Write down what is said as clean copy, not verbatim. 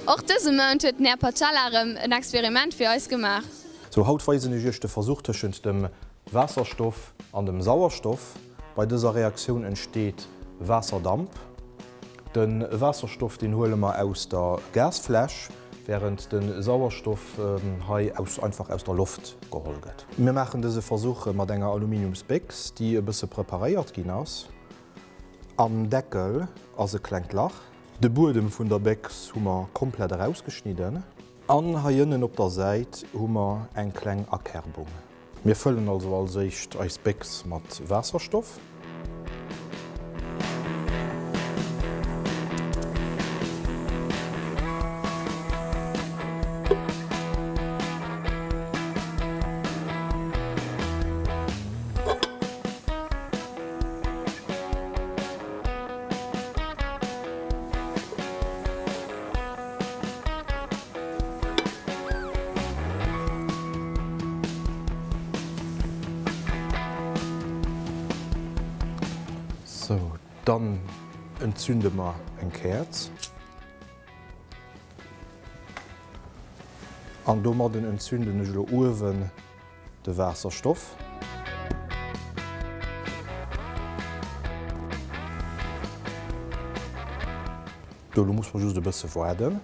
Och dëse Mount huet den Här Pacella erëm en Experiment fir eis gemaach. Sou, haut weisen ech iech de Versuch tëschent dem Waasserstoff an dem Sauerstoff. Bei dëser Reaktioun entsteet Waasserdamp. De Waasserstoff deen huele mer aus der Gasfläsch, wärend de Sauerstoff hei aus einfach aus der Loft geholl gëtt. Mir maachen dëse Versuch mat enger Aluminiumsbéchs, déi e bësse preparéiert ginn ass. Am Deckel ass e klengt Lach. De Buedem vun der Béchs hu mer komplett erausgeschnidden. An hei ënnen op der Säit hu mer eng kleng Akerbung. Mir fëllen also als éischt eis Béchs mat Waasserstoff. Sou, dann entzünde mer eng Käerz. An domadden entzünden ech elo uewen de Waasserstoff. Do, elo muss mer just e bësse waarden.